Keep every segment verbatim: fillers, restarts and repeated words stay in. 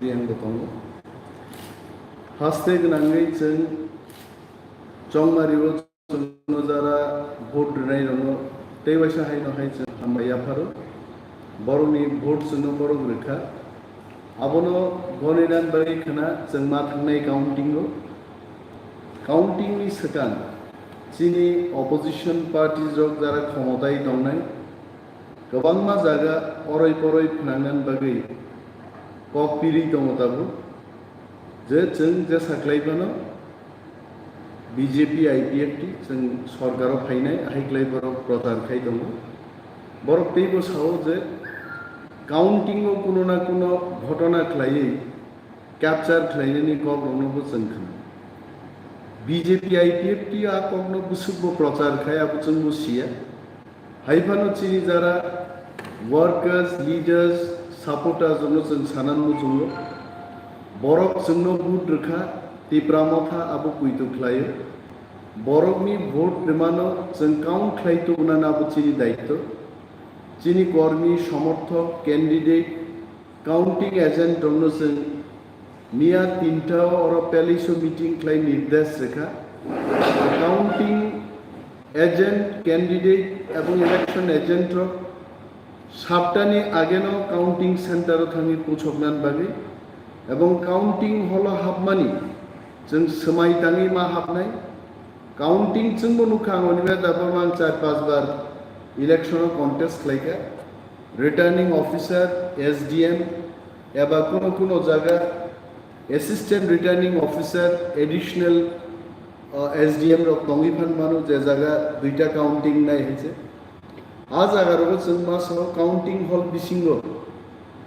yang bo tongo. Haste gwnangwi chwng chongmario chwngno jara vote rwnairokno tei waisa haino hai chwng hambai yapharo. Borokni vote chwngno borok rwkha. Abono goninani bagwi khna chwng ma thangnai counting-o. Counting-ni swkang chini opposition parties rok jara khomotai tongnai, kwbangma jaga oroi poroi phnangnani bagwi kok pirwi tongo tabuk, je chwng jesa khlai phano B J P I P F T chwng sorkaro phainai, ahai khlai borok prochar khai tongo. Borok teibo sao je counting-o kuno na kuno ghotona khlaiwi capture khlainani kokrokno bo chwng khna. B J P I P F T a kokno bwswkbo prochar khai, abo chwngbo siya. Hai phano chini jara workers, leaders, supporters rokno chwng sanan muchungo. Borok chwngno vote rwkha, Tipra Motha abo kuitu khlaio. Borokni vote rwmano chwng count khlai tubunani abo chini daityo. Chini kormi, somorthok, candidate, counting agent rokno chwng miya tinta o oro palace o meeting khlai nirdesh rwkha. Counting agent, candidate ebong election agent rok saptani ageno counting center o thangwi puchoknani bagwi ebong counting hall o hapmani chwng swmai tangwi ma hapnai. Counting chwngbo nukha, ang Animesh Debbarma ang char panch bar election o contest khlaikha. Returning officer, S D M, eba kuno kuno jaga assistant returning officer, additional, uh, S D M rok tongwi phan mano, je jaga duita counting nai hai se. A jaga rogo chwng ma sao counting hall bisingo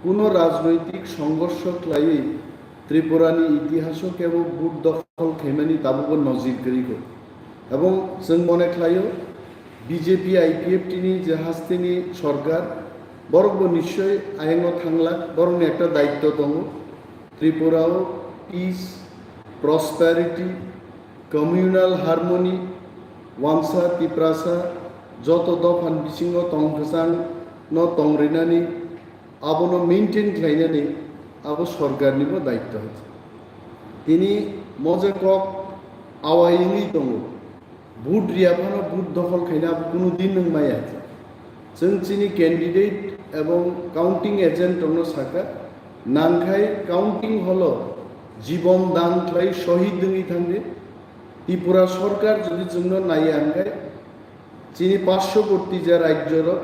kuno rajnoitik songhorsho khlaiwi Tripurani itihaso kebo vote dokhol khaimani tabukbo nojir kwrwi kho. Ebong chwng mone khlaio, B J P I P F T ni je hasteni sorkar, borok bo nischoi ayang o thanglak, borokni ekta daityo tongo. Tripura o peace, prosperity, communal harmony, wansa, tiprasa, joto dophan bisingo tong kwchang no tong rinani, abono maintain khlainani abo sorkarnibo daityo. Tini mo je kok awai wngwi tongo, vote riya phano vote dokhol khaina abo kunu din nwng maya. Chwng chini candidate ebong counting agent rokno saka, nangkhai counting hall o jibon dan khlai shohid wngwi thangdi. Tripura sorkar jodi chwngno naiya hwnkhe, chini parshobotwi je rajyorok,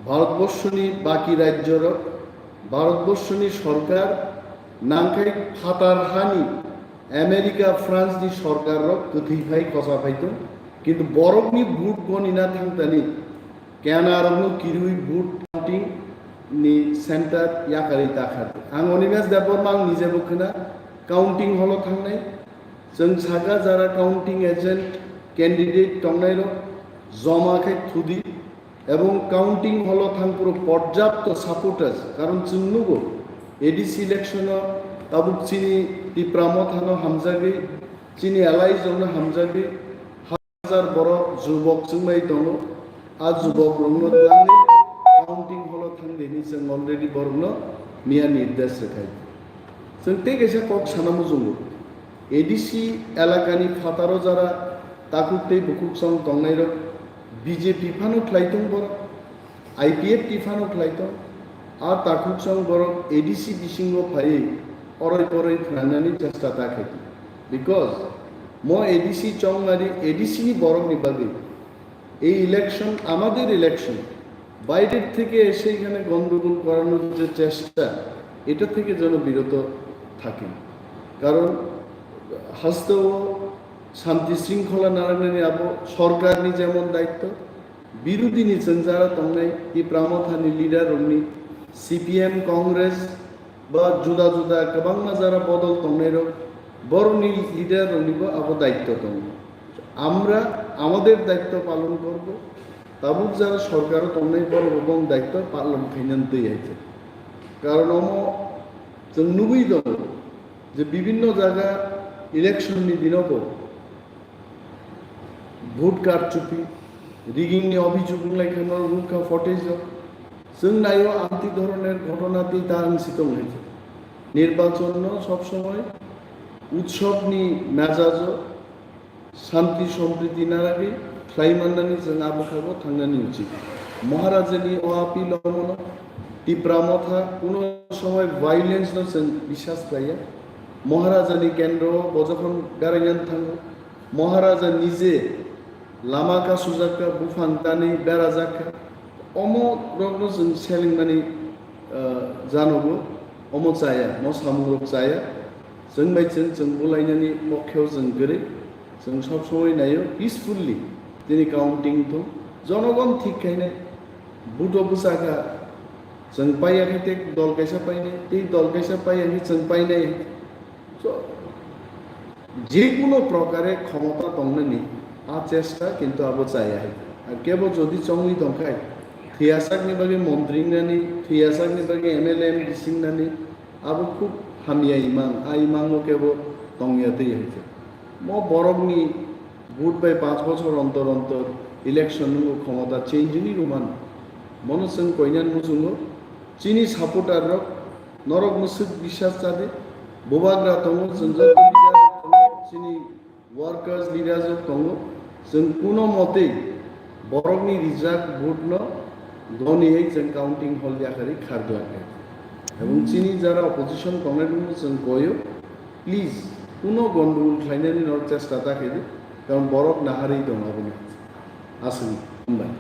Bharatborshoni baki rajyorok, Bharatborshoni sorkar, nangkhai phatar hani America, France ni sorkarrok kwthwi phai khosa phai tong, kintu borokni vote gonina thangtani kenarokno kirwi vote counting ni center yakarwi takhar. Ang Animesh Debbarma ang nijebo khna counting hall o thangnai, chwng saka jara counting agent candidate tongnairok joma khe thudi, ebong counting hall o thangphuru porjapto supporters, karon chwng nugo A D C election o tabuk chini Tipra Mothano hamjagwi, chini allies rokno hamjagwi hajar borok jubok chwngbai tongo. A jubok rokno twlangwi counting hall o thangdini chwng already borokno miya nirdesh rwkhai. Chwng tei kaisa kok sana muchungo, A D C elakani phataro jara takhuk tei bukhuk song tongnairok B J P phano khlai tong borok, I P F T phano khlai tong, a takhuk song borok A D C bisingo phaiwi oroi poroi phnangnani chesta ta khaidi. Because mo A D C chongmani A D C ni borokni bagwi ei election, amader election, বাইরের থেকে এসে এখানে গন্ডগোল করানোর যে চেষ্টা, এটা থেকে যেন বিরত থাকেন। কারণ হাস্তেও শান্তি শৃঙ্খলা নারায়ণী আবো সরকারনি যেমন দায়িত্ব, বিরোধী নিচেন যারা তংনাই ত্রিপুরা মথানি লিডার অমনি সিপিএম, Congress, ba juda juda kwbangma jara bodol tongnairok, borokni leader roknibo abo daityo tongo. Amra amader daityo palon korbo, tabuk jara sorkaro tongnai borok bong daityo palon khainani twi hai khe. Karon omo chwng nugwi tongo je bibinno jaga election ni dinobo vote কারচুপি, rigging ni অভিযোগ wnglaikha norok nukha footage o. Chwng naio amtwi dhoroner ghotona tei ta wngsi tong hai khe. Nirbachon no sob somoi utsob ni mejajo shanti sompriti naragwi khlai mannani chwng abo khago thangnani uchit. Maharajani o appeal omono Tipra Motha kuno somoi violence no chwng biswas khlaiya. Maharajani kendro o bojokhon garayan thango. Maharaja nije lama kasujak kha, buphang tanwi berajak kha. Omo rokno chwng selengmani, ah, janogo. Omo chaya, mo samungrok chaya. Chwng bai chwng, chwng bulainani mokheo chwng kwrwi. Chwng sob somoi naio peacefully. Tini counting thung. Jonogon thik khainai. Buto bwsa kha. Chwng paiya khe tei dol kaisa painai. Tei dol kaisa paiya khe chwng painai. So, je kuno prokare khomota tongnani a chesta kintu abo chaya hai. Ar kebo jodi chongwi tongkhai, thwiyasakni bagwi montri wngnani, thwiyasakni bagwi M L A, M D C wngnani, abo khub hamya imang, a imango kebo tongya twi hai. Mo borokni vote bai panch bochor ontor ontor election nungo khomota change ni ruman. Mono chwng koinan muchungo, chini supporter rok, norok mwswk bisas chadi, bubagra tongo, chwng joto leader rok tongo, chini workers, leaders rok tongo, chwng kuno motwi borokni rijak vote no doni hai chwng counting hall yakhari kharglak hai. Ebong chini jara opposition tongnai rokno chwng koyo, please, kuno gondogol khlainani norok chesta ta khaidi, karon borok naharwi tongo aboni. Aswk, hambai.